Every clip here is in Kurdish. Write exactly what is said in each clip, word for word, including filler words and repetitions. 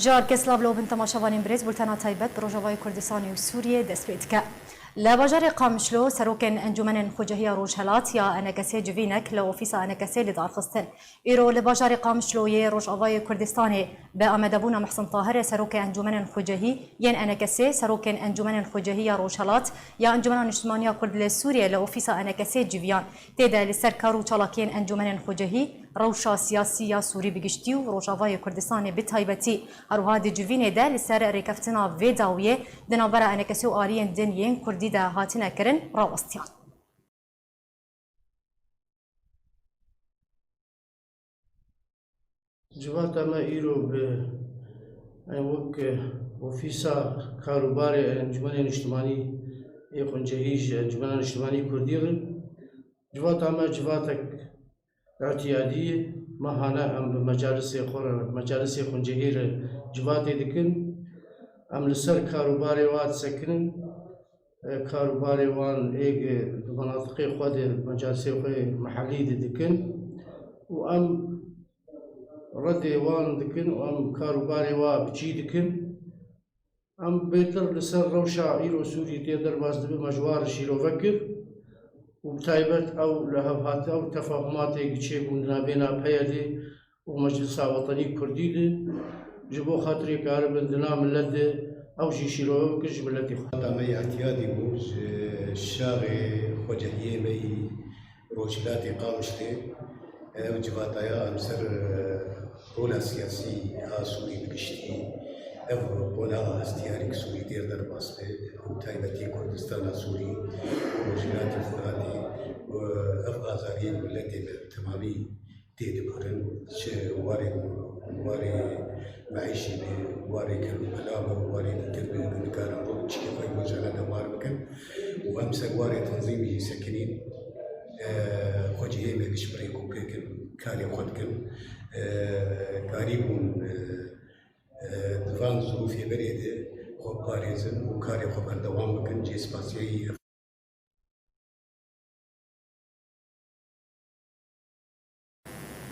Car kes lav lo bin temaşevanên birêz, bultena taybet bi Rojavayê Kurdistanê û Sûriyê dest pê dike. Li bajarê Qamişlo serokên Encûmenên Xwecehiya Rojhelat ya ENKSê civînek li ofîsa ENKSê li dar xistin. Îro li bajarê Qamişlo yê Rojavayê Kurdistanê bi amadebûna Mihsin Tahirê serokê Encûmenên Xwecehî yên ENKSê, serokên Encûmenên Xwecehî ya Rojhelat ya Encûmena Niştimanî ya Kurd li Sûriyê li ofîsa ENKSê civiyan. Tê de li ser kar û çalakiyên Encûmenên Xwecehî, rewşa siyasî ya Sûrî bi giştî û Rojavayê Kurdistanê bi taybetî, her wiha di civînê de li ser rêkeftina vê dawiyê di navbera ENKSê û aliyên din yên Kurdî de hatine kirin, rawestiyan. Civata me îro bi, e, wek, e, ofîsa karûbarê Encûmenê Niştimanî ê Xwencehî ji Encûmena Niştimanî Kurdî re. Civata me civatek îtiyadî ye. Mehane em bi mecalisê xwe re, mecalisê Xwencehî re civatê dikin. Em li ser karûbarê wa disekinin. E, karûbarê wan ê di menatiqê xwe de, mecalisê xwe mehellî de dikin û em redê wan dikin û em karûbarê wa bi cî dikin. Em bêtir li ser rewşa îro Sûrî tê derbas dibe, me ji wan re şîrove kir û bi taybet ew li hev hat, ew tefahumatê çêbûn di navbêna PYDê û Meclisa Wetenî Kurdî de ji bo xatirê karibin di nav milet de ew jî şîrove bikin ji miletê xwe. Civata me yê îtiyadî bû ji şaxê xwecehiyê me yî Rojhilatê Qamişlê. Ev civataya em ser, e, rola siyasî a Sûrî bi giştî, ev qonaxa hestiyarî ki Sûrî tê derbas be, û taybetî Kurdistana Sûrî, Rojhilatê Furatê, û ev azariyên miletê me temamî tê digurin, çi warê, warê meîşî be, warê kir û bela be, warê dîtir be, nikarin rojekê xwe rojane dewam bikin û em ser warê tenzîmî jî sekinîn, e, xwecihê me giş bi rêk û pêk in, karê xwe dikin, e, karîbûn, e, e, di van zirûfê berê de xwe biparêzin û karê xwe berdewam bikin. Cê spasiyê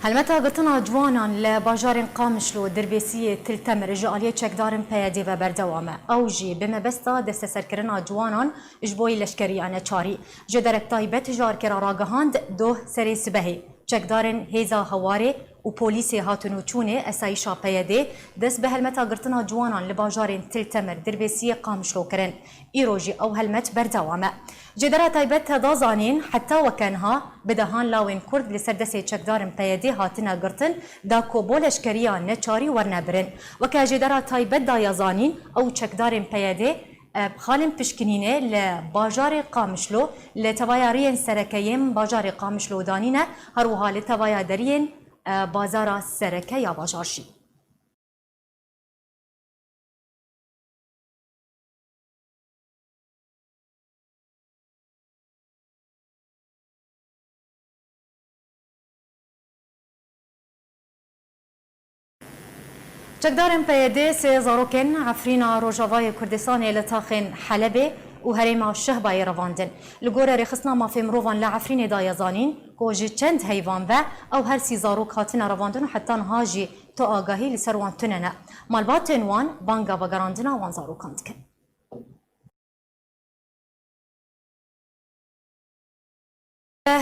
Helmeta girtina ciwanan li bajarên Qamişlo, Dirbêsiyê, Til Temir ji aliyê çekdarên PYDê ve berdewam e. Ew jî bi mebesta desteserkirina ciwanan ji bo yê leşkeriya neçarî. Ji derek taybet ji arkê re ragihand, doh serê sibehê çekdarên hêza hewarê û polîsê hatin û çûnê esayîşa PYDê dest bi helmeta girtina ciwanan li bajarên Til Temir, Dirbêsiyê, Qamişlo kirin. Îro jî ew helmet berdewam e. Jêdera taybet da zanîn, heta weke niha bi dehan lawên Kurd li ser destê çekdarên PYDê hatine girtin, da ku bo leşkeriya neçarî werne birin. Weke jêdera taybet daye zanîn, ew çekdarên PYDê, e, bi xalên pişkinînê li bajarê Qamişlo, li tevaya riyên sereke yên bajarê Qamişlo danîne, her wiha li tevaya deriyên, e, bazara sereke ya bajar jî. Çekdarên PYDê sê zarokên Efrîna Rojavayê Kurdistanê li taxên Helebê û herêma Şehbayê revandin. Li gorî Rêxistina Mafê Mirovan li Efrînê daye zanîn ku ji çend heyvan ve ew her sî zarok hatine revandin û heta niha jî tu agahî li ser wan tune ne. Malbatên wan banga vegerandina wan zarokan dikin.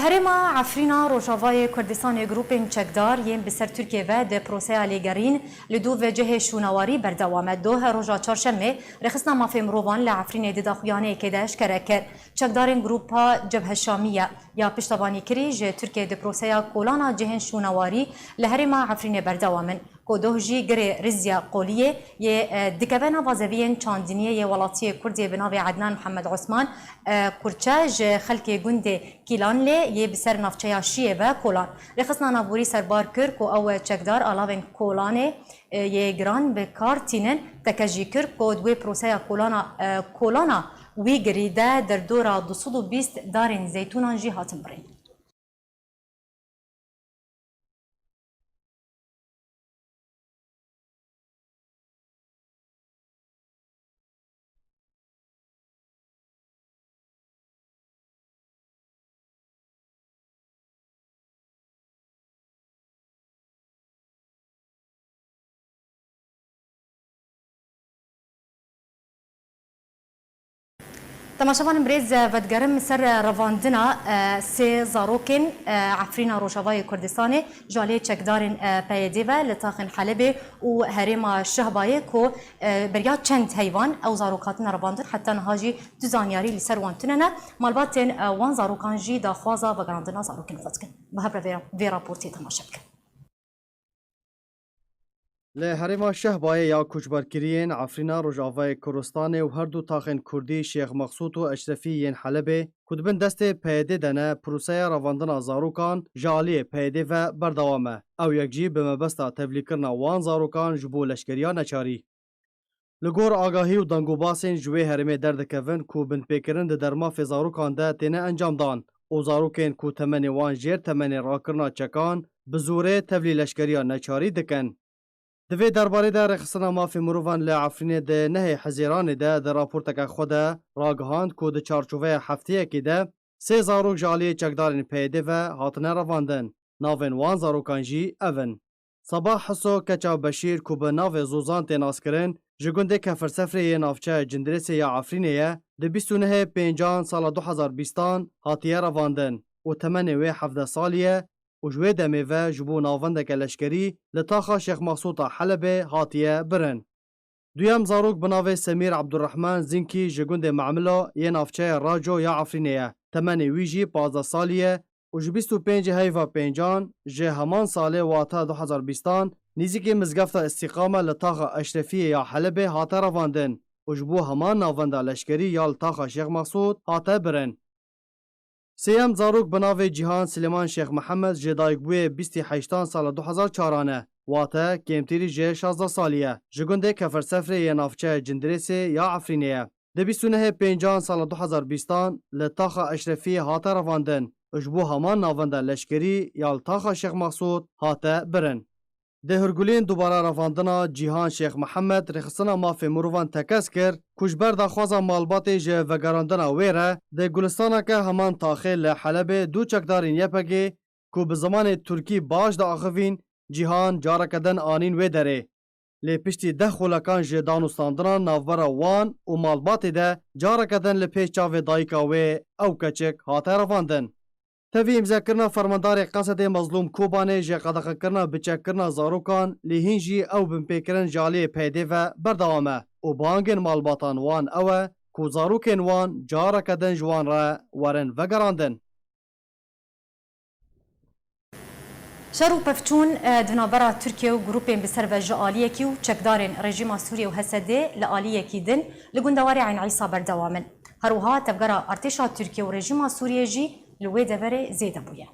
Herêma Efrîna Rojavayê Kurdistanê grûpên çekdar yên bi ser Tirkiyê ve di proseya lêgerîn li dû ve cihê şûnawarî berdewam e. Doh roja çarşemê Rêxistina Mafê Mirovan li Efrînê di daxuyaniyekê de eşkere kir, çekdarên grûpa Cebhe Şamiye ya piştevanîkirî ji Tirkiyê di proseya kolana cihên şûnawarî li herêma Efrînê berdewam in. Ku doh jî girê Rizya Qoliyê yê, e, dikeve nava zeviyên çandiniyê yê welatiyê Kurdê bi navê Ednan Mihemed Osman, e, Kurçe ji xelkê gundê Kîlanlê yê bi ser navçeya Şiyê ve kolan. Rêxistina navborî serbar kir ku ew çekdar alavên kolanê, e, yê giran bi kar tînin, teke jî kir ku di wê proseya kolana, e, kolana wî girî de derdora du sed û bîst darên zeytûnan jî hatin birîn. Temaşevanên birêz, vedigerim ser revandina, e, sê zarokên, e, Efrîna Rojavayê Kurdistanê ji aliyê çekdarên, e, P Y D ve li taxên Helebê û herêma Şehbayê ku, e, beriya çend heyvan ew zarok hatine revandin, heta niha jî tu zanyarî li ser wan tune ne. Malbatên, e, wan zarokan jî daxwaza vegerandina zarokên xwe dikin. Bi hev re vê, vê raportê temaşe bikin. Li herêma Şehbayê ya koçberkiriyên Efrîna Rojavayê Kurdistanê û her du taxên Kurdî Şêx Mexsûd û Eşrefî yên Helebê ku di bin destê P Y D de ne, proseya revandina zarokan ji aliyê P Y D ve berdewam e. Ew yek jî bi mebesta tevlîkirina wan zarokan ji bo leşkeriya neçarî. Li gor agahî û dengobasên ji wê herêmê derdikevin ku binpêkirin di dermafê zarokan de têne encamdan û zarokên ku temenê wan jêr temenê rakirina çekan bi zorê tevlî leşkeriya neçarî dikin. Di vê derbarê de Rêxistina Mafê Mirovan li Efrînê di nehê Hezîranê de di raporteke xwe de ragihand ku di çarçoveya hefteyekê de sê zarok ji aliyê çekdarên P Y D ve hatine revandin. Navên wan zarokan jî ev in: Sabah Hiso keça Beşîr ku bi navê Zozan tê naskirin, ji gundê Kefirsefrê yê navçeya Cindirêsê ya Efrînê ye, di bîst û nehê pêncan sala du hezar bîstan hatiye revandin û temenê wê hevdeh salî ye û ji wê demê ve ji bo navendeke leşkerî li taxa Şêx Mexsûd a Helebê hatiye birin. Duyem zarok bi navê Semîr Ebdurrehman Zinkî ji gundê Memilo yê navçeya Raco ya Efrînê ye. Temenê wî jî pazdeh salî ye û ji bîst û pêncê heyva pêncan ji heman salê, wata du hezar bîstan, nîzîkî mizgefta Îstîqame li taxa Eşrefiyê ya Helebê hate revandin û ji bo heman navenda leşkerî ya li taxa Şêx Mexsûd hate birin. Sêyem zarok bi navê Cîhan Silêman Şêx Mihemed ji dayikbûyê bîst û heştan sala du hezar çaran e, wate kêmtirî ji şazdeh salî ye. Ji gundê Kefirsefrê yê navçeya Cindirêsê ya Efrînê ye. Di bîst û nehê pêncan sala du hezar bîstan li taxa Eşrefiyê hate revandin û ji bo heman navenda leşkerî ya li taxa Şêx Mexsûd hate birin. Di hûrguliyên dubara revandina Cîhan Şêx Mihemed, Rêxistina Mafê Mirovan tekez kir ku ji ber daxwaza malbatê ji vegerandina wê re di gulistaneke heman taxê li Helebê du çekdarên Y P G ku bi zimanê Tirkî baş diaxivîn, Cîhan careke din anîn wê derê. Lê piştî deh xolekan ji danûstandinan navbera wan û malbatê de careke din li pêş çavê dayika wê ew keçik hate revandin. Tevî îmzekirina fermandarê Qesedê Mezlûm Kobanê ji qedexekirina biçekkirina zarokan, lê hîn jî ew binpêkirin ji aliyê P Y D ve berdewam e û bangên malbatan wan ew e ku zarokên wan careke din ji wan re werin vegerandin. Şer û pevçûn, e, di navbera Tirkiye û grûpên bi ser ve ji aliyekî û çekdarên rejîma Sûriye û H S D'ê li aliyekî din li gundewarê Eyn Îsa berdewam in. Her wiha tevgera artêşa Tirkiye û rejîma Sûriye jî li wê deverê zêde bûye.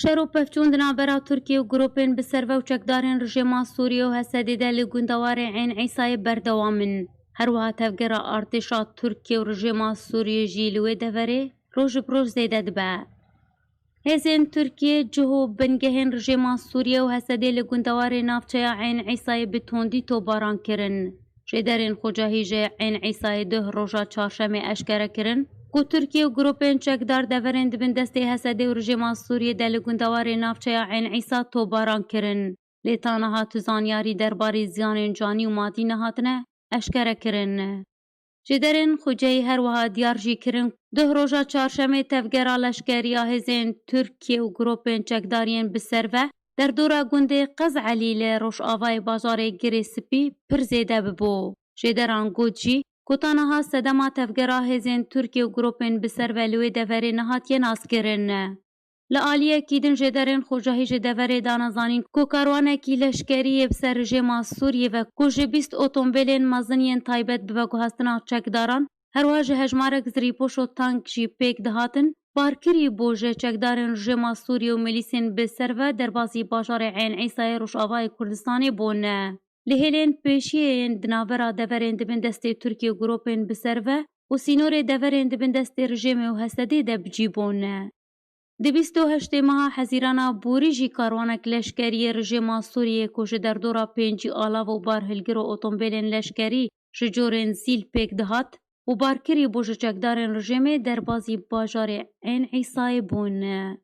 Şer û pevçûn di navbera Tirkiye û grûpên bi ser ve û çekdarên rejîma Sûriye û H S D'ê de li gundewarê Eyn Îsayê berdewam in. Her wiha tevgera artêşa Tirkiye û rejîma Sûriye jî li wê deverê roj bi roj zêde dibe. Hêzên Tirkiye cih û bingehên rejîma Sûriye û H S D'ê li gundewarê navçeya Eyn Îsayê bi tundî topbaran kirin. Jêderên xwecahî ji Eyn Îsayê duh roja çarşemê eşkere kirin ku Tirkiye û grûpên çekdar deverên di bin destê H S D'ê û rejîma Sûriyê de li gundewarê navçeya Eyn Îsa topbaran kirin. Lê ta niha tu zanyarî derbarê ziyanên canî û madî nehatine eşkere kirin. Jêderên xwecehî her wiha diyar jî kirin, duh roja çarşemê tevgera leşkerî ya hêzên Tirkiye û grûpên çekdariyên bi ser ve derdora gundê Qez Elî li rojavayê bajarê Girê Spî pir zêde bibû. Jêderan got jî ku ta niha sedema tevgera hêzên Tirkiye û grûpên bi ser ve li wê deverê nehatiye naskirin. Li aliyekî din jêderên xwecahî ji deverê dane zanîn ku karwanekî leşkerî yê bi ser rejîma Sûriyê ve ku ji bîst otombêlên mezin yên taybet bi veguhestina çekdaran, her wiha ji hejmarek zirîpoş û tank jî pêk dihatin, barkirî bû ji çekdarên rejîma Sûriyê û milîsên bi ser ve derbasî bajarê Eyn Îsayê Rojavayê Kurdistanê bûne. Li hêlên pêşiyê yên di navbera deverên di bin destê Tirkiye û grûpên bi ser ve û sînorê deverên di bin destê rejêmê û Hesedê de bi cî bûne. Di bîst û heştê meha Hezîrana borî jî karwanek leşkerî yê rejêma Sûriyê ku ji derdora pêncî alav û bar hilgir û otombêlên leşkerî ji corên zîl pêk dihat û barkirî bû ji çekdarên rejêmê derbazî bajarê Ên Îsayê bûne.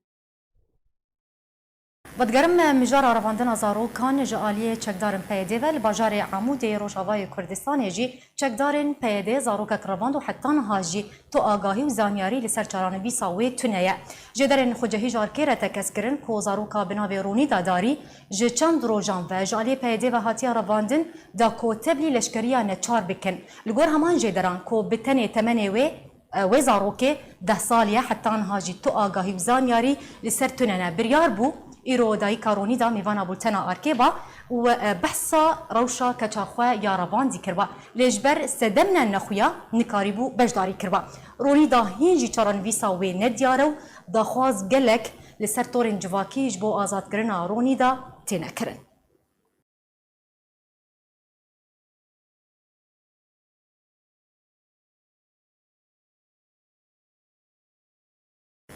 Vedigerim mijara revandina zarokan ji aliyê çekdarên P Y D'ê ve li bajarê Amûdê yê Rojavayê Kurdistanê jî çekdarên P Y D'ê zarokek revand û heta niha jî tu agahî û zanyarî li ser çaranivîsa wê tune ye. Jêderên xwecihî ji arkê re tekez kirin ku zaroka bi navê Ronîda Darî ji çend rojan ve ji aliyê P Y D'ê ve hatiye revandin da ku tevlî leşkeriya neçar bikin. Li gor heman jêderan ku bi tenê temenê wê, e, wê zarokê deh salî ye, heta niha jî tu agahî û zanyarî li ser tune ne. Biryar bû îro dayika Ronîda mêvana bultena Arkê ba û, e, behsa rewşa keça xwe ya revandî kiriba. Lê ji ber sedemên nexuya nikarîbû beşdarî kiriba. Ronîda hîn jî çarenivîsa wê nediyar e û daxwaz gelek li ser torên civakî ji bo azadkirina Ronîda têne kirin.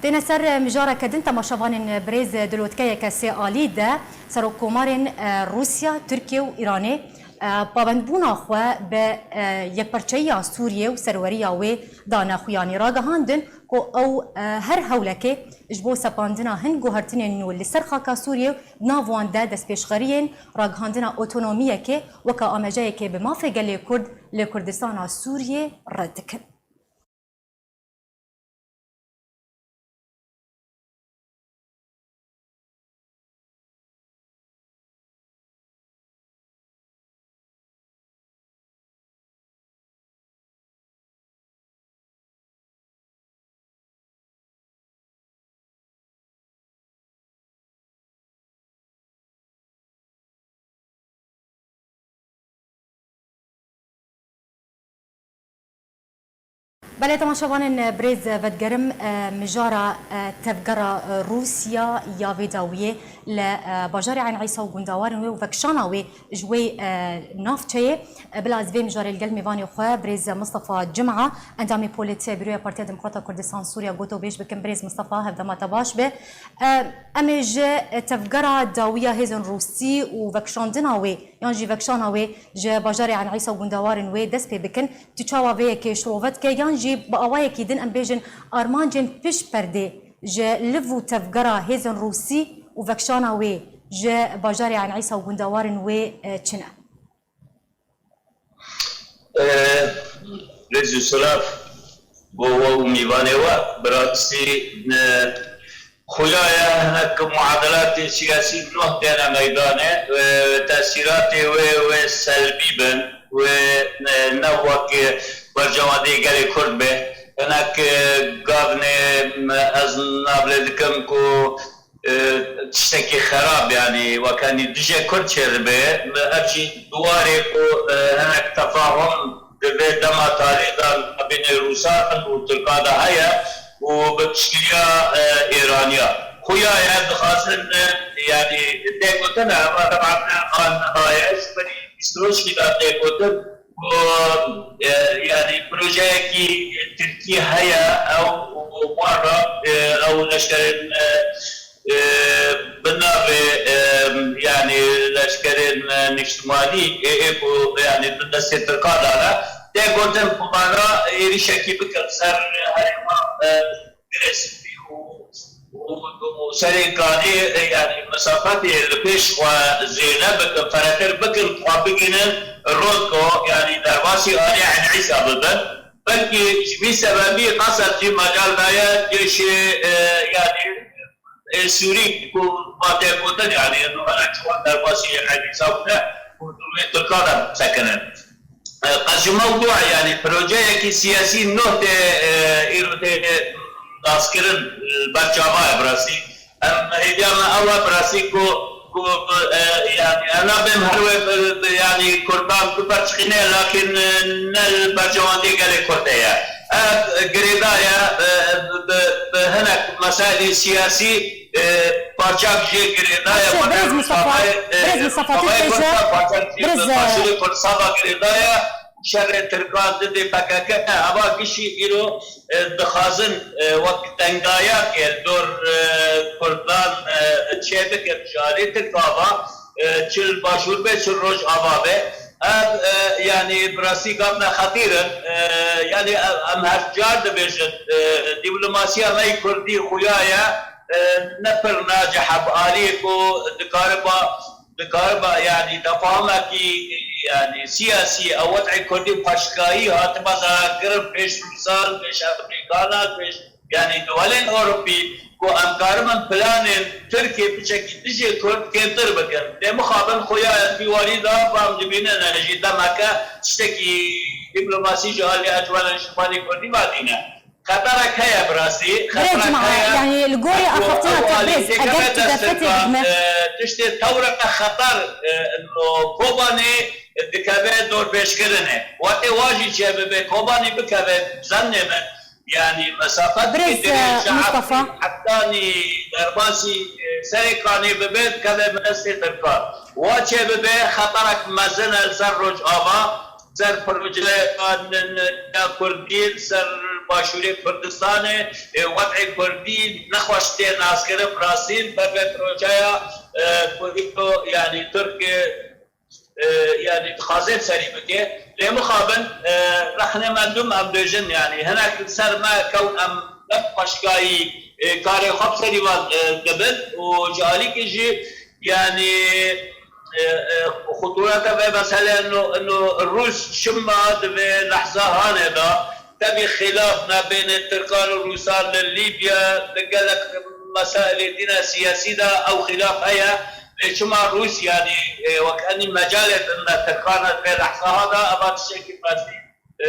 Têne ser mijareke din, temaşevanên birêz, di lotkeyeke sê alî de serokkomarên, e, Rûsya, Tirkiye û Îranê, e, pabendbûna xwe bi, e, yekparçeyiya Sûriyê û serweriya wê dane xuyanî. Ragihandin ku ew, e, her hewlekê ji bo sepandina hin guhertinên nû li ser xaka Sûriyê û di nav wan de destpêşxeriyên ragihandina otonomiyekê weke amejeyekê bi mafê gelê Kurd li Kurdistana Sûriyê red dikin. Belê, temaşevanên birêz, vedigerim, e, mijara, e, tevgera, e, Rûsya ya vê dawiyê li, e, bajarê Eyn Îsa û gundewarên wê û vekişana wê ji wê, e, navçeyê. E, bila ez vê mijarê li gel mêvanê xwe, birêz Mistefa Cima, endamê polîtî ya Bîroya Partiya Demokrata Kurdistan Sûriya, gotobêj bikim. Birêz Mistefa, hevdema te baş be. E, em ê ji tevgera dawiya hêzên Rûsî û vekişandina wê, yan jî vekişana wê ji bajarê Eyn Îsa û gundewarên wê dest pê bikin. Tu çawa vê yekê şirove dike, yan jî bi awayekî din, em bêjin, armancên pişt perdê ji liv û tevgera hêzên Rûsî û vekişana wê ji bajarê Eyn Îsa û gundewarên wê, e, çi ne? E, rêz û silav bo we û mîvanê we. Bi rastî, e, xuya ye hinek muadelatê siyasî nuh têne meydanê. E, tesîratê wê, wê selbî bin, wê, e, ne wek berjewendê gelê Kurd be. Hinek, e, gavnê, e, ez navlê dikim ku e, tiştekî xerab, yanî wek henî dijê Kurd çêdibe, ev jî duwarê ku, e, hinek tefahum di vê dema tarî de nabênê Rûsan û Tirkan de heye û bi piştgiriya, e, Êraniya. Xuya ye, dixwazin, e, yanî tê gotin, ev, ev, ev, an haye, ji berî bîst rojî de tê gotin ku, e, yanî projeyekî Tirkî heye, ew wan re, e, ew leşkerên, e, e, bi navê, e, yanî leşkerên, e, niştimanî, ê, ê ku, yanî di destê Tirkan de ne, tê gotin ku mana êrîşekî bikin ser herêma, e, Dêrê Sifî û, û, û Serê Kanê, e, yanî mesafetê li pêş xwe zêde bikin, feretir bikin, xwe bigihînin Rotko, yanî derbasî aliyê Eyn Îsa bibin. Belkî ji vî sebebî qased jî mecal daye cêşê, e, yanî ê Sûrî ku ma tê gotin, yanî, nû hene çiwan derbasî Eyn Îsa bûne û durumê Tirkan de bisekinin. E, qas ji mewdû, yanî, projeyekî siyasî nuh tê, e, îro tê naskirin, e, ber çava ye bi rastî. Em hêviya me ew e bi rastî ku, ku, e, yanî, em nabêm her wê bi, bi, yanî, Kurdan biperçixîne, lakin, e, ne li berjewendê gelê Kurd de ye. Ev girêdar e, e, bi, bi hinek mesailê siyasî, e, parçak jê girêdayê. Baş e, birêz Mustafa, birêz Mustafa, tu dibêje, birêz, e, Başûrê Kurdistan girêdayê Şerê Tirkan didê P K K, eva gişî îro, e, dixwazin, e, wek tengdayakê li dor, e, Kurdan, e, çêbikin ji alî Tirkan ve, e, çi li Başûr be, çi li Rojava be. Ev, e, yanî bi rastî gavne xetîr in. E, yanî ev, em her car dibêjin, e, dîplomasiya me yê Kurdî xuya ye, e, ne pir nacihe bi aliyê ku dikariba, dikariba, yanî tefahumekî, yanî siyasî, ew wed'ê Kurdî paştgahî hatiba zararkirin pêş Rûsan, pêş Amerîkanan, pêş, yanî duwelên Ewropî ku em karibin planên Tirkiyê piçekî dijê Kurd kêmtir bikin. Lê mixabin xuya ez vî warî de bam dibînin, e, jî demeke tiştekî dîplomasî ji alî Encûmena Niştimanî Kurdî ve nîne. Xeterek heye bi rastî. Birêz Xeterek Cuma, heye. Yanî li gorî axaftina te, birêz, eger tu derfetê didme. E, tiştê tewreke xeter, e, li Kobanê dikeve dorpêçkirinê. Wextê wa jî çêbibe, Kobanê bikeve zennê me. Yanî mesafet Birêz, e, Mustafa. Heftanî, Derbasî, e, Serê Kanê bibe, dikeve binestê Tirkan. Wa çêbibe, xeterek mezin e li ser Rojava. Ser projeya n-, n-, ya Kurdî li ser Başûrê Kurdistanê, e, wed'ê Kurdî nexweş tê naskirin bi rastî li ber vê projeya, e, ku îro, yanî Tirk, e, e, yanî dixwaze serî bike. Lê mixabin, e, rexne mendûm em bêjin, yanî hinek li ser me kewn em ne paşgahî, e, karê xwe bi serî van, e, dibin û ji alîkî jî, yanî, e, e, xutûreta vê mesele ino, ino Rûs çima di vê lehza hanê de tevî xîlaf me bênê Tirkan û Rûsan li Lîbya, li gelek mesailê dîne siyasî de ew xîlaf heye. Lê çima Rûs, yanî, e, wek enî mecalê din de Tirkan e di vê lehza ha de, eva tiştekî mezin e,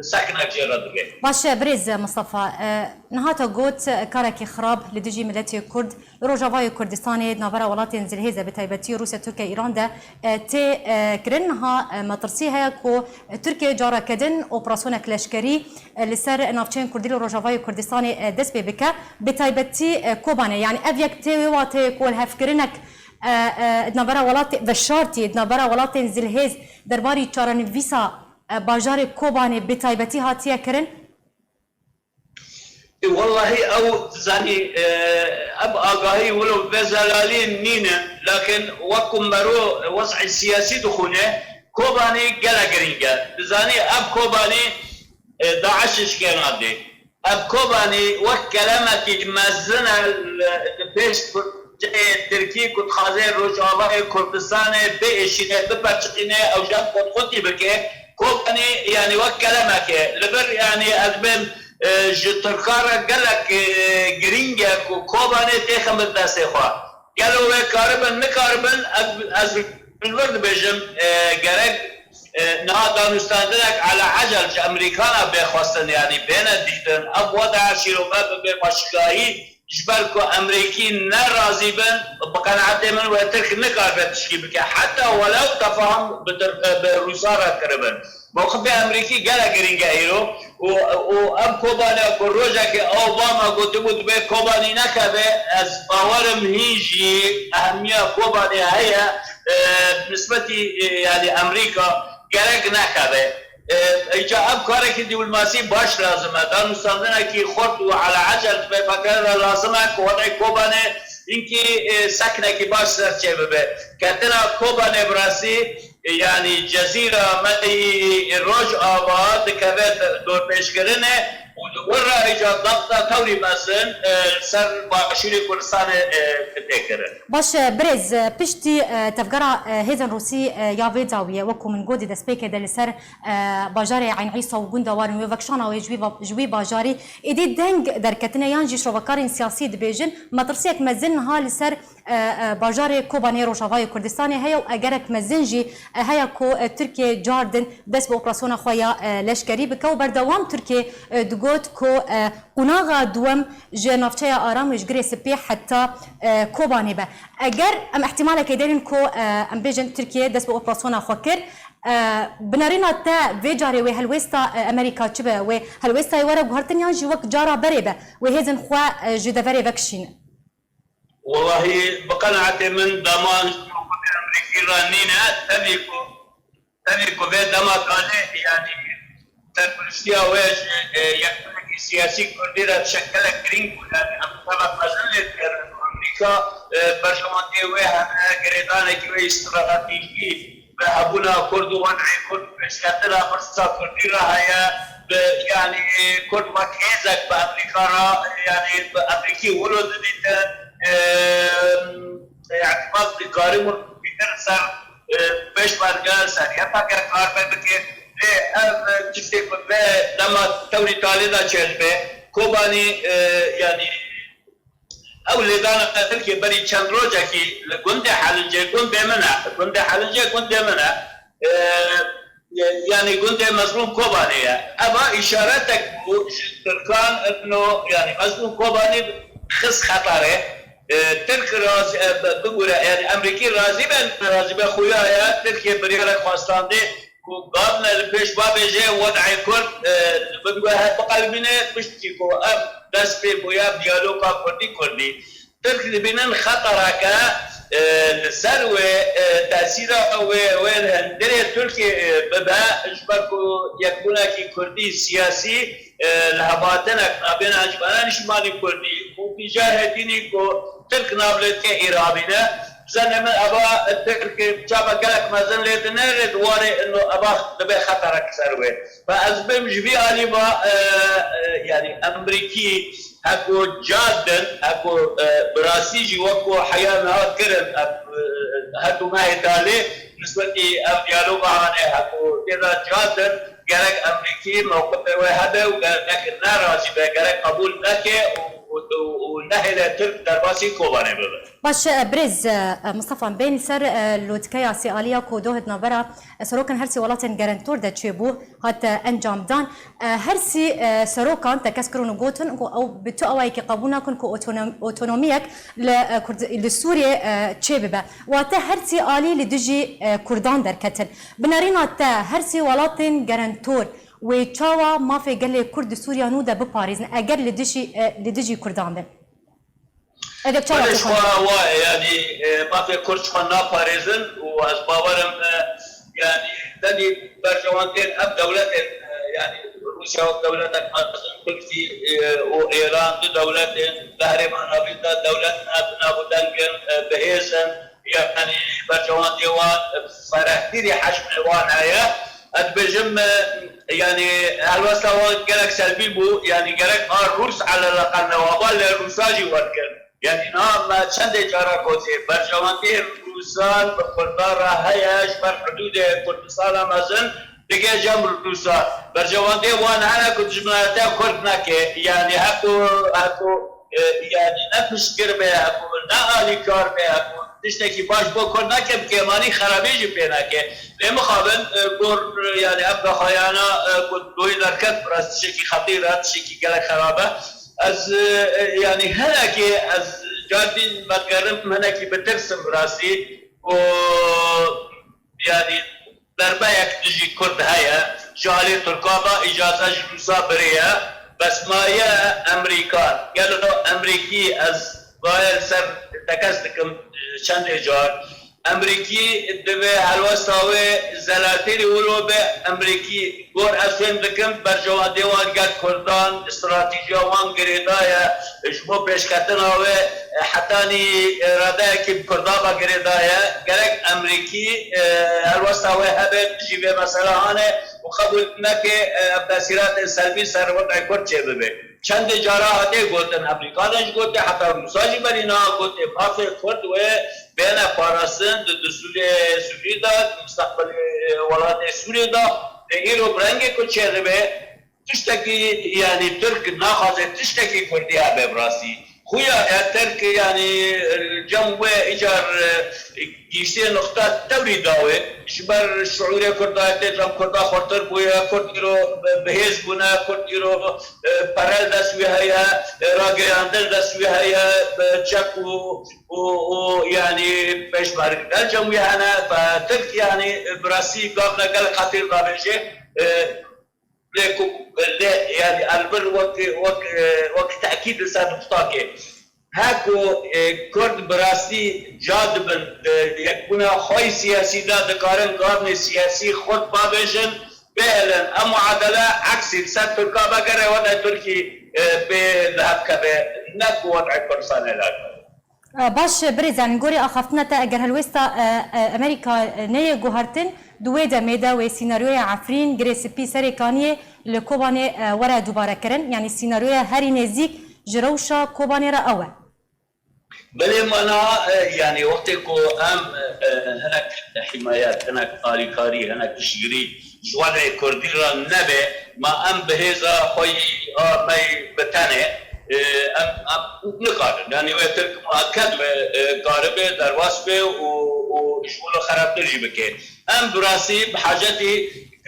sekinek jê re dibe. Baş e, birêz Mistefa, e, niha te got, e, karekî xirab li dijî miletê Kurd li Rojavayê Kurdistanê di navbera welatên zilhêz de, bi taybetî Rûsya, Tirkiye, Îran de, e, tê, e, kirin. Niha, e, metirsî heye ku Tirkiye careke din operasyonek leşkerî, e, li ser navçeyên Kurdî li Rojavayê Kurdistanê, e, dest pê bike. Bi taybetî, e, Kobanê, yanî ev yek tê wê wateyê ku lihevkirinek, e, e, di navbera welatê veşartî, di navbera welatên zilhêz derbarî çarenivîsa e, bajarê Kobanê bi taybetî hatiye kirin? E, wellahî ew, dizanî, e, ev agahî wilo vê zelalî nîne, lakin wek ku mero wez'ê siyasî dixwîne, Kobanê gelek girîng e. Dizanî ev Kobanê, e, DAIŞ ji kê nadê. Ev Kobanî wek kelemekî mezin e li, li pêş cihê Tirkî ku dixwaze Rojavayê Kurdistanê biêşîne, biperçiqîne, ew jî xwetxwetî bike. Kobanî, yanî wek kelemek e. Li vir, yanî ez bêm, e, ji Tirkan re gelek, e, girîng e ku Kobanê têxin bin destê xwe. Gelo wê karibin, nikaribin, ez, ez li vir dibêjim, e, gerek, e, niha danûstandinek eleecel ji Amerîkana bê xwestin, yanî bêne dîtin. Ev wada şîrove bibe paşgahî, ji ber ku Amerîkî ne razî bin, bi qenaetê min wê Tirk nikaribe tişkî bike. Heta welew tefahum bi Tir-, bi Rûsan re kiribin. Mewqifê Amerîkî gelek girîng e îro û, û ev Kobanê ku rojekê Obama gotibû dibê Kobanî nekeve, ez bawerim hîn jî ehemiya Kobanê heye, e, bi nisbetî, e, yanî Amerîka gerek nekeve. E, îca ev karekî dîplomasî baş lazim e. Danûstandinekî xurt û eleecel di vê pekerê de lazim e ku wed'ê Kobanê hinkî, e, sekinekî baş ser çêbibe. Ketina Kobanê bi rastî, e, yanî cezîra me yî Rojava dikeve dorpêçkirinê û li wir re îca dexta tewrî mezin, e, li ser Başûrê Kurdistanê, e, tê kirin. Baş e, birêz, e, piştî, e, tevgera, e, hêzên Rûsî, e, ya vê dawiyê, wek ku min got di destpêkê de li ser, e, bajarê Eyn Îsa û gunda Warin wê vekşana wê ji wî ba-, ji wî bajarî êdî deng derketine yan jî şrovekarên siyasî dibêjin, metirsiyek mezin niha li ser, e, e, bajarê Kobanê Rojavayê Kurdistanê heye û egerek mezin jî, e, heye ku, e, Tirkiye car din dest bi operasyona xwe ya, e, leşkerî bike û berdewam Tirkiye, e, digot ku, e, Qonaxa duwem ji navçeya Aram û ji Girê Spî heta, e, Kobanê be. Eger em îhtîmalekê dêrin ku, e, em bêjin Tirkiye dest bi operasyona xwe kir, e, bi nerîna te vê carê wê helwêsta, e, Amerîka çi be? Wê helwêstayê were guhertin yan jî wek cara berê be? Wê hêzên xwe, e, ji deverê vekişînin? Wellahî bi qenaetê min dema ji Amerîkî re nîne, tevî ku Tenê ku vê dema tade, yanî, serpiriştiya wê ji, e, yekbûnekî siyasî kurdî re bi şekelek girîng bû. Yanî, em tevek mezin lê digerin. Amerîka, e, berjewendiyê wê hene, girêdanekî wê stratejî bi hebûna kurd û wed'ê kurd, pêşketina pirsa kurdî re heye, bi, yanî, kurd wek hêzek bi Amerîka re, yanî, bi Amerîkî wilo didîtin, e, îtîmat dikarîbûn bîtin ser, e, pêşmerge, ser Y P G kar bike. Lê ev tiştê ku vê dema tewrî talê de çêdibe, Kobanî, e, yanî ew lêdana Tirkiyê berî çend rojekî li gundê Helincê, gundê min e, gundê Helincê gundê min e. E, yanî gundê Mezlûm Kobanê ye. Eva îşaretek bû ji Tirkan, ino, yanî Mezlûm Kobanî xist xeterê. E, Tirk razî, e, bi-, bibûre, yanî Emrîkî razî be, nerazî be, xuya ye, Tirkiye biryarek xwestandê ku gavne li pêş babêje wed'ê Kurd, e, li bin we hev biqelibîne, piştî ku ev dest pê bûye, ev diyaloga Kurdî-Kurdî. Tirk dibînin xetereke, e, li ser wê, e, tesîra wê, wê li hundirê Tirkiyê, e, bibe, ji ber ku yekbûnekî Kurdî siyasî, e, li hevatinek nabêne Encûmena Niştimanî Kurdî û tîjarê dînî ku Tirk navlêtiyê îrabîne, bizenê min eva Tirk çava gelek mezin lê dinêre di warê ino eva dibe xeterek ser wê. Ve ez bim ji vî alî va, e, e, yanî Emrîkî heko ca din, heko, e, bi rastî jî weko heya niha kirin, ev, e, her du mehê talê nisbetî ev diyaloga hane heko tê de ca din, gerek Emrîkî mewqifê wê hebe û gerek nerazî be, gerek qebûl neke û, û, û, û nehêle Tirk derbasî Kobanê bibe. Baş e, birêz, e, Mistefa, bên li ser, e, lotikeya sêaliya ku doh di navbera, e, serokên her sî welatên gerentor de çêbû, hat, e, encamdan. E, her sî, e, serokan tekez kirin û gotin ku ew bi tu awayekî qebûl nakin ku otonom-, otonomiyek li, e, Kurd-, li Sûriyê, e, çêbibe. Wate her sî alî li dijî, e, Kurdan derketin. Bi nerîna te her sî welatên gerentor wê çawa mafê gelê Kurd di Sûriya nû de biparêzin eger li dijî, e, li dijî Kurdan bin? Eger çawa Belê, ji xwe wa, yanî, e, mafê Kurd ji xwe naparêzin û ez bawer im, e, yanî, tenî berjewendên ev dewletên, e, yanî, Rûsya wek dewletek mezin, Tirkî, e, û Îran, du dewletên di herêma navîn de dewlet ne, di nav û deng in, e, bihêz in, yanî, berjewendiyê wan, e, ferehtirî hejmê wan heye. Ez dibêjim, e, yanî, helwesta wan gelek selbî bû, yanî, gerek a Rûs eleleqel newaba li Rûsa jî werkin. Yanî niha me çendê cara gotê, berjewendiyê Rûsan bi Kurdan re heye, ji ber hidûdê Kurdistana mezin digihê cem Rûsan. Berjewendiyê wan hene ku dijminayetiya Kurd neke. Yanî heko, heko, e, yanî ne piştgir be, heko ne alîkar be, heko tiştekî baş bo Kurd neke, bi kêmanî xerabî jî pê neke. Lê mixabin, e, gor, e, yanî ev vexayana, e, ku doyî derket, bi rastî tiştekî xetîr e, tiştekî gelek xerab e. Ez, e, yanî hinekî ez car dî me digerim, hinekî bitirsim bi rastî. Û yanî zerbeyek dijî Kurd heye, ji alî Tirkan ve îcaze ji Rûsa biriye. Bes maye Emrîkan. Gelo Emrîkî ez gaye li ser tekez dikim, e, çendê car. Emrîkî divê helwesta wê zelaltêrî wilo be. Emrîkî gor ez fêm dikim, berjewendê wan gel Kurdan, stratejiya wan girêdaye, ji bo pêşketina wê, e, hetanî, e, radeyekî bi Kurdan ve girêdaye. Gerek Emrîkî, e, helwesta wê hebe, dijî vê mesela hane û qebûl neke, e, ev tesîratên selbî ser wed'ê Kurd çêbibe. Çendê cara hatiye gotin, Emrîka de jî gotiye, heta Rûsa jî berî niha gotiye, mafê Kurd wê bêne parastin di destûrê Sûrî de, di mustaqbelê welatê Sûrî de, lê îro bi rengê ku çêdibe, tiştekî, yanî Tirk naxwaze tiştekî Kurdî hebe bi rastî. Xuya ye Tirk, yanî cem wê îcar, e, gihîştê nuqta tewrî dawê. Ji ber şiûrê Kurda, tê cem Kurda xurtir bûye, Kurd îro bi-, bihêz bûne, Kurd îro, e, pere li dest wî heye, e, rageyandin li dest wî heye, bi çek û, û, û, yanî pêşmerge li cem wî hene. Fe Tirk, yanî, bi rastî gavne gelek xetîr davêje, e, lê ku, lê, yanî, ez vir wek, wek, e, wek tekîd li ser nuqtakê. Heko, e, Kurd bi rastî ca dibin, di yekbûna xwe yî siyasî de dikarin gavnê siyasî xurt bavêjin, bihêlin. Ev muadele eksî li ser Tirka vegere, wedê Tirkî, e, bê li hev keve, ne ku wedê Kurdistanê li hev keve. E, baş, birêz, yanî gorî axaftina te, eger helwêsta, e, e, Amerîka, e, neyê guhertin, di wê demê de wê sînaryoya Efrîn, Girê Spî, Serê Kaniyê li Kobanê, e, were dubare kirin. Yanî sînaryoya herî nêzîk ji rewşa Kobanê re ew e. Belê, ma niha, e, yanî wextê ku em, e, hinek himayet, hinek alîkarî, hinek piştgirî ji wedê Kurdî re nebe, ma em bi hêza xwe yî a me yî bi tenê, e, em, em nikarin. Yanî wê Tirk mueked be, e, karibe derbas be û, û ji wilo xerabtir jî bike. Em bi rastî bi hacetî,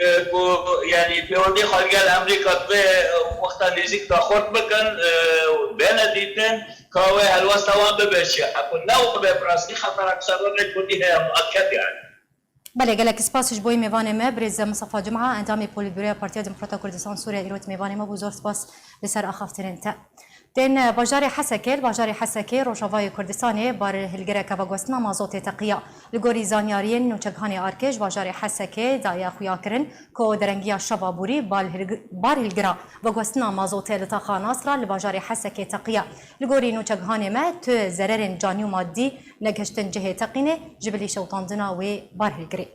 e, ku, yanî pêwendî xwe li gel Amerîka divê, e, wexta nêzîk de xurt bikin, e, bêne dîtin, ka wê helwesta wan bibe çi. Heko ne wê be bi rastî xeterek ser rê Kurdî heye, mueked yanî. Belê, gelek spas ji bo yê mêvanê me, birêz Mistefa Cuma, endamê Polîtbüroya Partiya Demokrata Kurdistan Sûriye îro mêvanê me bû. Zor spas li ser axaftinên te. Tên bajarê Hesekê, li bajarê Hesekê, Rojavayê Kurdistanê, barhilgireke veguhestina mazotê teqiya. Li gorî zanyariyên nûçeghanê ARKê, ji bajarê Hesekê daye xuyakirin ku derengiya şeva borî balhilg-, barhilgira veguhestina mazotê li taxa Nasra li bajarê Hesekê teqiya. Li gorî nûçeghanê me tu zererên canî û madî negihiştin cihê teqînê ji bilî şewitandina wê barhilgirê.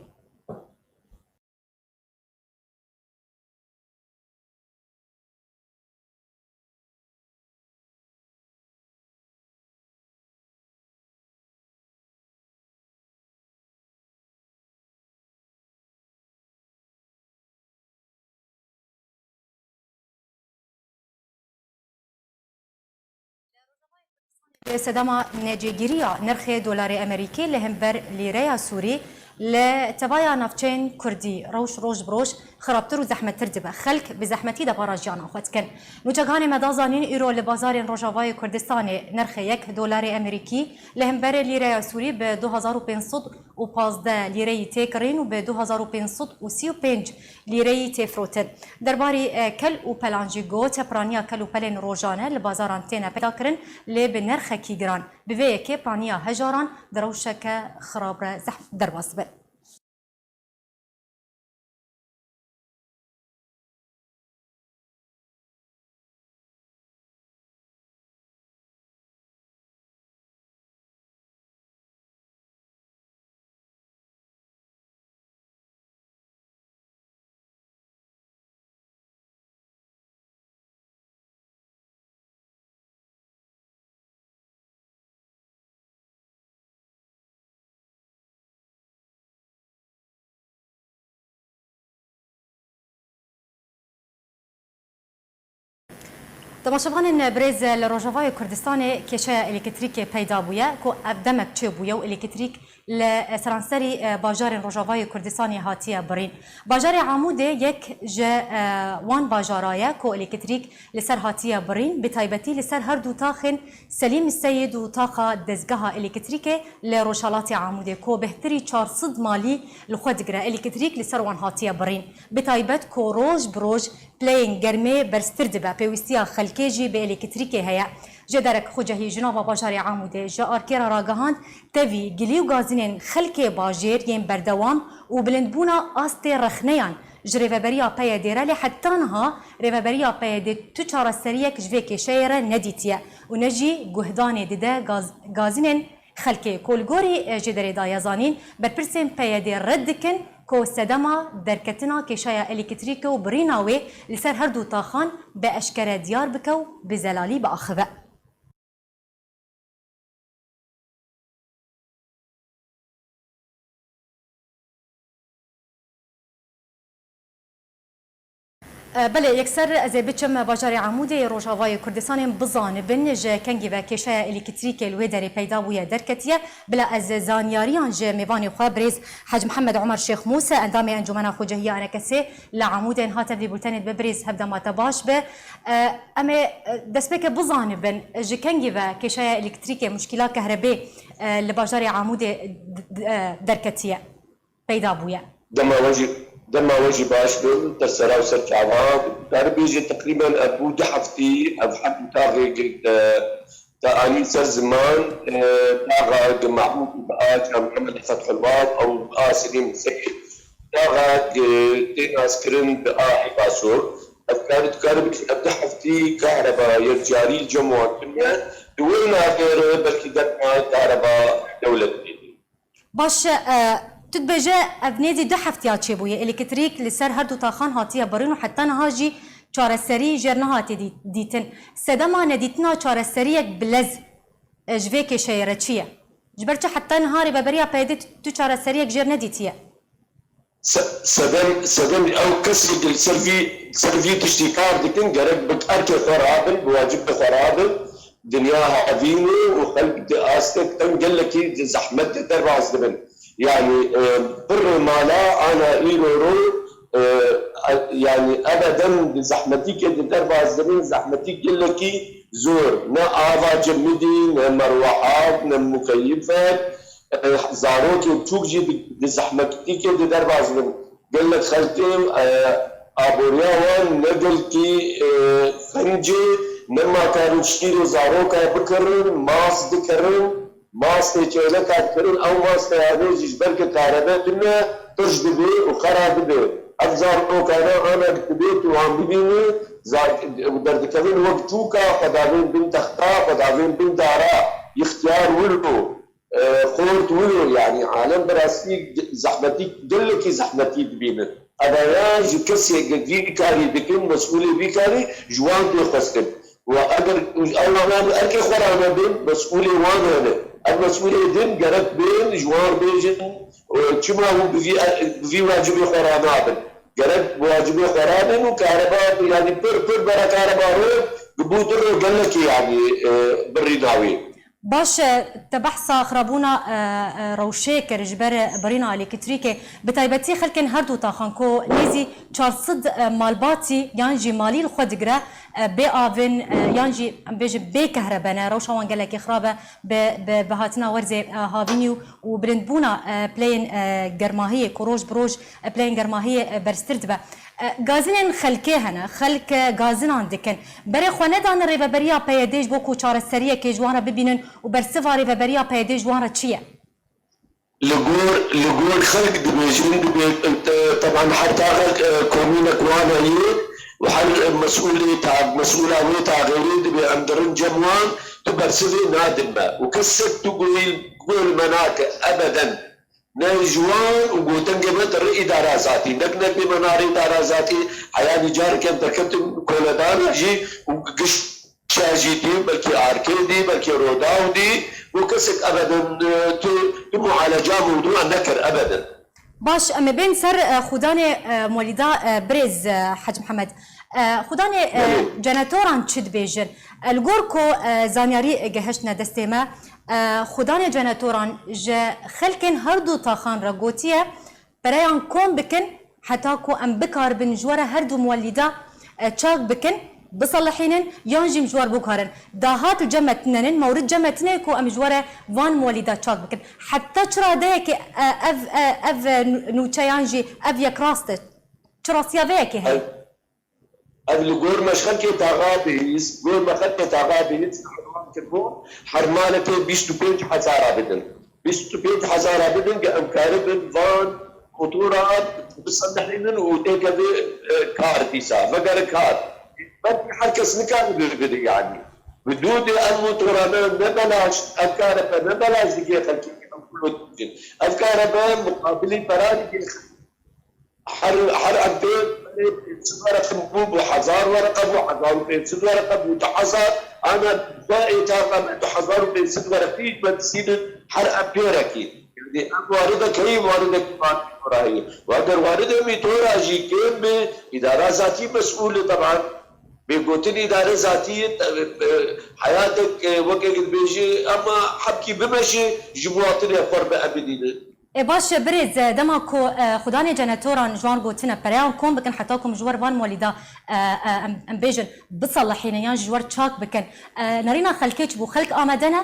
Sedema necêgiriya nirxê dolarê Amerîkî li hember lîreya Sûrî li tevaya navçeyên Kurdî rewş roj bi roj xirabtir û zehmettir dibe. Xelk bi zehmetî de para jiyana xwe dikin. Nûçeghanê me da zanîn, îro li bazarên Rojavayê Kurdistanê nirxê yek dolarê Amerîkî li hember lîreya Sûrî bi du hezar û pênc sed û pazdeh lîreyî tê kirîn û bi du hezar û pênc sed û sî û pênc lîreyî tê firotin. Derbarî, e, kel û pelan jî got, piraniya kel û pelên rojane li bazaran têne peyda kirin, lê bi nirxekî giran. Bi vê yekê piraniya hejaran di rewşeke xirab re zehf-, derbas dibe. Temaşevanên birêz, li Rojavayê Kurdistanê kêşeya elektrîkê peyda bûye, ku ev demek çêbûye û elektrîk li seranserî, e, bajarên Rojavayê Kurdistanê hatiye birîn. Bajarê Amûdê yek ji, e, wan bajara ye ku elektrîk li ser hatiye birîn, bi taybetî li ser her du taxên Selîm Seyid û taxa dezgeha elektrîkê li Rojhelatê Amûdê ku bêhtirî çar sed malî li xwe digire, elektrîk li ser wan hatiye birîn. Bi taybet ku roj bi roj pileyên germê berztir dibe, pêwîstiya xelkê jî bi elektrîkê heye. Jêderek Xwecehî ji nava bajarê Amûdê ji ARKê re ragihand, tevî gilî û gazînên xelkê bajêr yên berdewam û bilindbûna astê rexneyan ji rêveberiya P Y D'ê re, lê heta niha rêveberiya P Y D'ê tu çareseriyek ji vê kêşeyê re nedîtiye û ne jî guhdanê dide gaz-, gazînên xelkê. Ku li gorî, e, jêderê daye zanîn, berpirsên P Y D'ê red dikin ku sedema derketina kêşeya elektrîkê û birîna wê li ser her du taxan bi eşkere diyar bike û bi zelalî biaxive. E, belê, yekser ez ê biçim bajarê Amûdê yê Rojavayê Kurdistanê, bizanibin ji kengî ve kêşeya elektrîkê li wê derê peyda bûye derketiye. Bila ez zanyariyan ji mêvanê xwe birêz Hec Mihemed Omer Şêxmûs, endamê Encûmena Xwecehiya Enekesê li Amûdê, niha tevlî bultenê dibe. Birêz, hevdema te baş be. E, em ê, e, destpêke bizanibin ji kengî ve kêşeya elektrîkê, muşkîla kehrebê, e, li bajarê Amûdê d-, d-, e, derketiye, peyda bûye. Dema we jî, dema we jî baş bin, te sera û ser çava. Dikare bêje teqrîben ev bû du heftî, ev her du taxê girî, e, te anî ser ziman, e, daxa gi Mahmûd û bi a Can Mihemed Fethulbab û bi a Selîm Seyid, daxa gi tê naskirin bi a Hêvaso. Ev kar dikare bikî, ev du heftî kahreba yekcarî li cem wan tune. Di wê navê re belkî derma kahreba dewletê. Baş e, e, tu dibêje ev nêzî du heftiya çêbûye, elektrîk li ser her du taxan hatiye birîn û heta niha jî çareserî jêr nehatiye dî-, dîtin. Sedema nedîtina çareseriyek bilez, e, ji vê kêşeyê re çi ye? Ji ber çi heta niha rêveberiya P Y D'ê tu, tu çareseriyek jêr nedîtiye? Se-, sedem, sedem ew kesê li ser vî, ser vî tiştî kar dikin, gerek bi erkê xwe rabin, bi wacibê xwe rabin. Dinya havîn e û xelk di astek teng gelekî di zehmet de derbas dibin. Yanî, e, pirê mala ana îro ro, e, e, yanî ebeden di zehmetîkê de derbas dibin, zehmetîk gelekî zor. Ne ava cemidî, ne merwehat, ne mukeyifek, e, zarokê biçûk jî di, di zehmetîkê de derbas bin. Gelek xelkê, e, aboriya wan ne gelkî, e, xencê, ne ma karin şîrê zaroka bikirin, mas dikirin, mastê çêleka dikirin, ew mastê yanê jî ji ber ke karebe tune, qirj dibe û xera dibe. Ev zarokane ana dibê tu wan bibînî, za-, derdikevin wek çûka, xwe davên bin texta, xwe davên bin dara, ixtiyar wilo. E, xort wilo, yanî alem bi rastî zehmetî, gelekî zehmetî dibînin. Evaya ji kesê vî karî dikin, mesûlê vî karî ji wan tê xwestin. Û eger ew wana bi erkê xwe re nebin, mesûlê wan hene. Ev mesûlê din gerek bên ji wan bêjin, e, çima hûn bi vî, bi vî wacibê xwe re nabin. Gerek bi wacibê xwe rabin û kareba, yanî pir, pir bere kareba ro, bi bû du ro gelekî, yanî, e, birîna wî. Baş e, te behsa xirabûna, e, e, rewşê kir ji ber birîna elektrîkê, bi taybetî xelkên her du taxan ku nêzî çar sed, e, malbatî yan jî malî li xwe digire, e, bê avin, e, yan jî em bêjin bê kehrebe ne, rewşa wan gelekî xirab e, bi, bi, bi hatina werzê, e, havînî û, û bilindbûna, e, pileyên, e, germahiyê ku roj bi roj, e, pileyên germahiyê, e, berztir dibe. E, gazinên xelkê hene, xelk, e, gazinan dikin. Berê xwe nedane rêveberiya P Y D'ê ji bo ku çareseriyekê ji wan re bibînin û bersiva rêveberiya P Y D'ê ji wan re çi ye? Li gor, li gor xelk dibêjin, dibê, te-, teban her taxek, e, komînek wan heye û her, e, mesûlê ta-, mesûla wê taxê wê dibê em dirin cem wan, tu bersivê nadin me. Û kesek tu guhî, guh li me nake, ebeden. Ne ji wan û gotengê me di rê îdara zatî, nek ne pê me nare îdara zatî, heyanî careke em derketin koledana jî û giş çe jî dî, belkî arkê dî, belkî rodaw dî, û kesek ebeden, e, tu, tu mualeca mewdûa nekir ebeden. Baş, em ê bên ser, e, xudanê, e, molîda, e, birêz, e, Hec Mihemed. E, xudanê, e, Belê. Cenetoran çi dibêjin? E, li gor ku, e, zanyarî gehiştine destê me, e, xudanê cenetoran ji xelkên her du taxan re gotiye, pereyan kom bikin, heta ku em bikaribin ji we re her du muwelîda, e, çak bikin, biselihînin, yan jî em ji we re bikarin. Dahat li cem me tune nin, mewrid cem me tune ye ku em ji we re van muwelîda çak bikin. Heta çi radeyekê, e, ev, e, ev, e, nû-, nûçe yan jî ev yek rast e? Çi rastiya vê yekê heye? Ev, ev li gor me ji xelkê taxa bihîst, gor me xelkê taxa bihîst, wan kiribû, her malekê bîst û pênc hezara bidin. Bîst û pênc hezara bidin, ke em karibin van motora biselihînin û têkevê, e, kar dîsa, vegere kar. Belkî her kes nikare bibide, yanî. Bi dû dê ev motorane ne belaş, ev karebe ne belaş digê xelkê em kulo dikin. Ev karebe muqabilî pera digê xelkê. Her, her empê pê sed wereqe bû, bû hezar wereqe bû, hezar û pênc sed wereqe bû, du hezar, ana ve êtaqa me du hezar û pênc sed wereqî me disînin her empêrekî. Yanî ev waridek heyî, waridek mîtora heye. Û eger waridê mîtora jî kêm be, îdara zatî mesûl e teban. Bê gotin îdare zatî, e, e, heyatek, e, weke dibêje, ema hebkî bimeşe, ji muwatinê xwe re bi em bidîne. Ê baş e, birêz, e, dema ku, e, xudanê cenetoran ji wan gotine, pereyan kom bikin heta ku em ji we re van molîda, e, e, em, em bêjin, biselihînin yan jî ji we re çak bikin. E, nerîna xelkê çi bû? Xelk amade ne?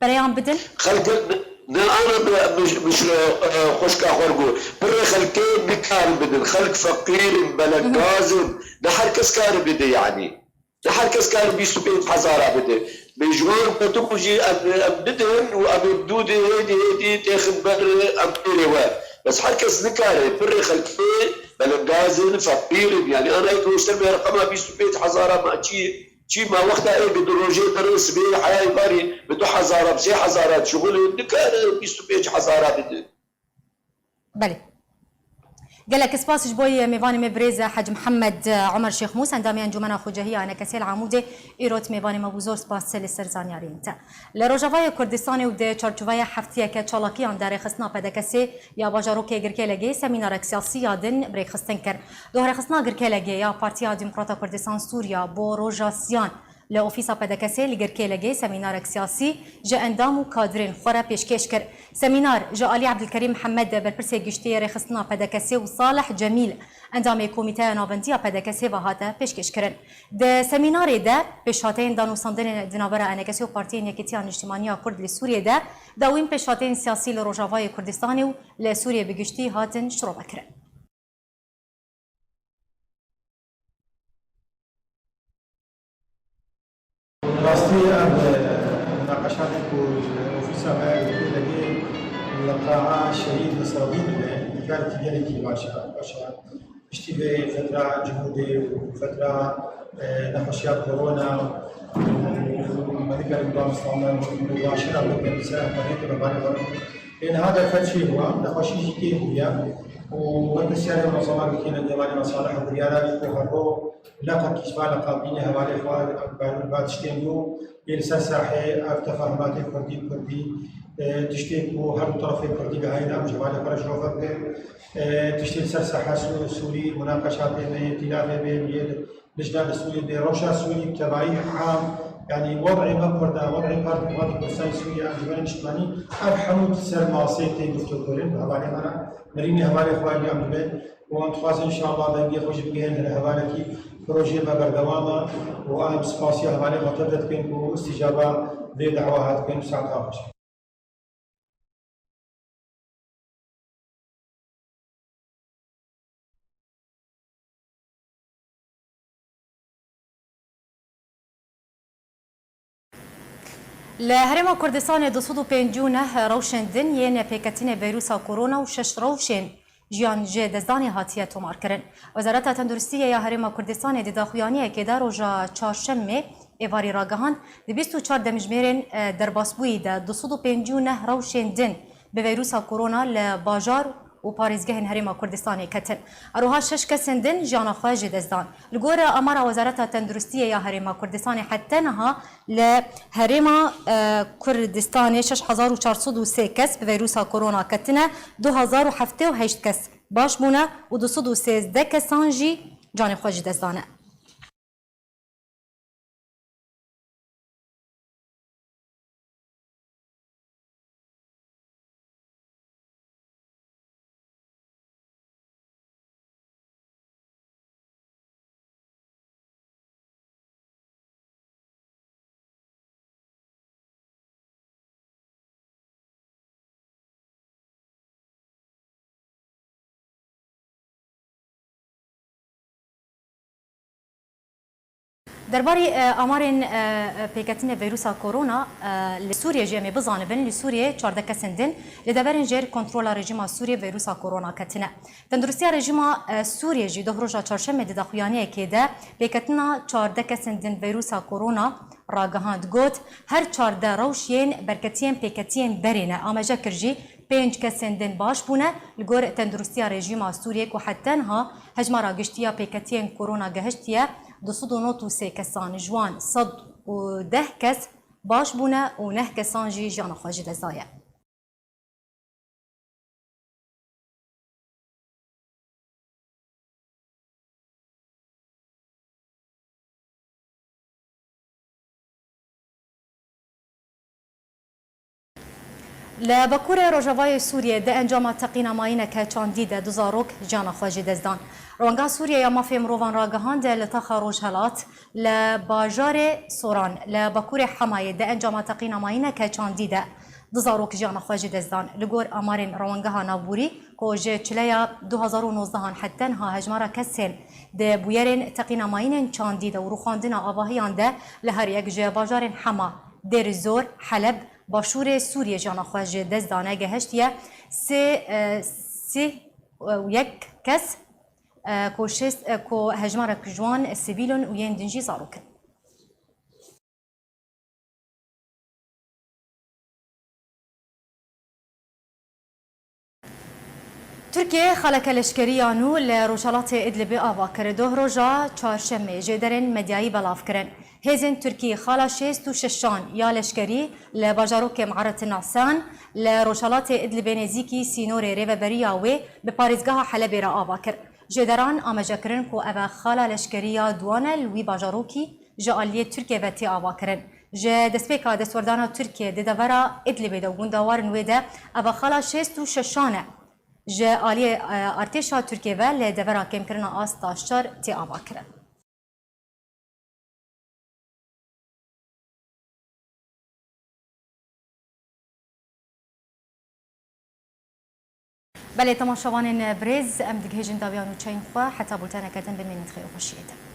Pereyan bidin? Xelk ne, ne ana bi, bi, bi, e, xweşka xwe re got. Pirê xelkê nikarin bidin. Xelk feqîr in, belengaz in. Ne her kes kare bide yanî. Ne her kes kare bîst û pênc hezara bide. Bê ji wan pirtûk jî em, em didin û em ê bi dû dê hêdî hêdî têxin ber em pêrê we. Bes her kes nikare, pirê xelkê belengaz in, feqîr in. Yanî ana yek roşter me reqema bîst û pênc hezara ma çi, çi ma wexta ê bi du rojê derin sibê heyayê barî bi du hezara, bi sê hezara dişuxulin, nikare bîst û pênc hezara bidin. Belê. Gelek spas ji bo yê mêvanê me birêz Hec Mihemed Omer Şêxmûs, endamê Encûmena Xwecehiya Enekesê li Amûdê, îrot mêvanê me bû, zor spas li ser zanyariyên te. Li Rojavayê Kurdistanê û di çarçoveya heftiyeke çalakiyan de rêxistina P D K S'ê ya bajarokê Girkêlegê semînarek siyasî ya din bi rêxistin kir. Doh-rêxistina Girkêlegê ya Partiya Demokrata Kurdistan Sûriya bo roja siyan li ofîsa P D K S'ê li Girkêlegê semînarek siyasî ji endam û kadirên xwe re pêşkêş kir. Semînar ji alî Ebdilkerîm Mihemed, berpirsê giştî yê rêxistina P D K S'ê û Salih Cemîl, endamê Komîteya Navendî ya P D K S'ê ve hate pêşkêşkirin. Di semînarê de pêşhateyên danûstandinên di navbera Enekesê û Partiyên Yekîtiya Niştimanî ya Kurd li Sûriyê de dawîn pêşhateyên siyasî li Rojavayê Kurdistanê û li Sûriyê bi giştî hatin şirovekirin. Rastî ev, e, munaqeşatê ku ji ofîsa me li Girkêlegê li qe'a Şehîd Nesreddîn dibe, karekî gelekî baş e, xweş e. Piştî vê fetra cihûdê û fetra, e, nexweşiya korona û me nikarin bidam Îslamdan û başira bikin ser internetkê me barê xwe. Lê niha derfet çê bûye, nexweşî jî kêm bûye û berpirsyarê Munezema Girkêlegê Hevalê me Salih biryara ku her ro leqekî ji va leqabînê hevalê xwe, ba tiştên nû bê li ser sahê ev tefahumatê kurdî kurdî, e, tiştê ku her du terefê kurdî gihayîne em ji hevalê xwe re şirovev bê. E, tiştê li ser saha Sû-, Sûrî, munaqeşatê me, îtîlafê me, yê Lijna li Sûriyê bê, rewşa Sûrî bi tevayî am, yanî wed'ê me Kurda, wed'ê Partî Demokratîk Kurdistanê Sûriyê, Encûmena Niştimanî, ev hemû di ser masê tê guftûgokirin, bi hevalê me re, nerînê hevalê xwe alî em dibe û em dixwazin înşallah dengê xwe jî bigihînin hevalekî, projeyê me berdewam e û em spasiya hevalê xwe tevde dikin ku îstîcaba vê da'wa hat dikin û saeta xweş. Li Herêma Kurdistanê du sed û pêncî û neh rewşên din yên pêketinê vîrusa korona û şeş rewşên jiyan ji destdanê hatiye tomarkirin. Wezareta Tenduristiyê ya Herêma Kurdistanê di daxuyaniyekê de roja çarşemê êvarî ragihand, di bîst û çar demjimêrên, e, derbasbûyî de du sed û pêncî û neh rewşên din bi vîrusa korona li bajar û parêzgehên Herêma Kurdistanê ketin. Eroha şeş kesên din jiyana xwe ji dest dan. Li gor amara Wezareta Tenduristiyê ya Herêma Kurdistanê heta niha li Herêma, e, Kurdistanê şeş hezar û çar sed û sê kes bi vîrusa korona ketine, du hezar û heftê û heşt kes baş bûne û du sed û sêzdeh kesan jî canê xwe ji dest dane. Derbarê, e, amarên, e, e, pêketinê vîrusa korona, e, li Sûriyê jî em ê bizanibin, li Sûriyê çardeh kesên din li deverên jêr kontrola rejîma Sûriyê vîrusa korona ketine. Tenduristiya rejîma, e, Sûriyê jî doh roja çarşemê di daxuyaniyekê de pêketina çardeh kesên din vîrusa korona ragihand. Got, her çardeh rewş yên berketiyên pêketiyên berê ne. Amaje kir jî, pênc kesên din baş bûne. Li gor tenduristiya rejîma Sûriyê ku heta niha hejmara giştî ya pêketiyên korona gehiştiye du sed û nod û sê kesan, ji wan sed û deh kes baş bûne û neh kesan jî jiyana xwe ji dest daye. Li Bakurê Rojavayê Sûriyê di encama teqîna mayîneke çandî de du zarok jiyana xwe ji dest dan. Rewanga Sûriye ya Mafê Mirovan ragihand, li taxa Rojhelat, li bajarê Soran, li bakurê Hemayê di encama teqîna mayîneke çandî de Du zarok jiyana xwe ji dest dan. Li gor amarên Rewengeha Navborî, ku ji çileya du hazar û nozdehan heta niha hejmara kesên di bûyerên teqîna mayînên çandî de û rûxandina avahiyan de li her yek ji bajarên Hema, Dêr Zor, Heleb, Başûrê Sûriyê jiyana xwe ji dest dane, gehiştiye sê, e, sî û yek kes, e, ku şêst, e, ku hejmarek ji wan sivîl in û yên din jî zarok in. Tirkiye xaleke leşkerî ya nû li rojhelatê Idlibê ava kir. Doh roja çarşemê jêderên medyayî belav kirin. Hêzên Tirkî xala şêst û şeşan ya leşkerî li bajarokê Me'ret Nasan li rojhelatê Idlibê nêzîkî sînorê rêveberiya wê bi parêzgeha Helebê re ava kir. Jêderan amaje kirin ku ev e xala leşkerî ya duwan e li wî bajarokî ji aliyê Tirkiye ve tê avakirin. Ji destpêka destwerdana Tirkiye di devera Idlibê de û gundewarên wê de, ev xala şêst û şeşan e ji aliyê, e, artêşa Tirkiye ve li devera kêmkirina asta şer tê avakirin. Belê, temaşevanên birêz, em digihêjin dawiya nûçeyên xwe. Heta bulteneke din bimînin di xêr û xweşiyê de.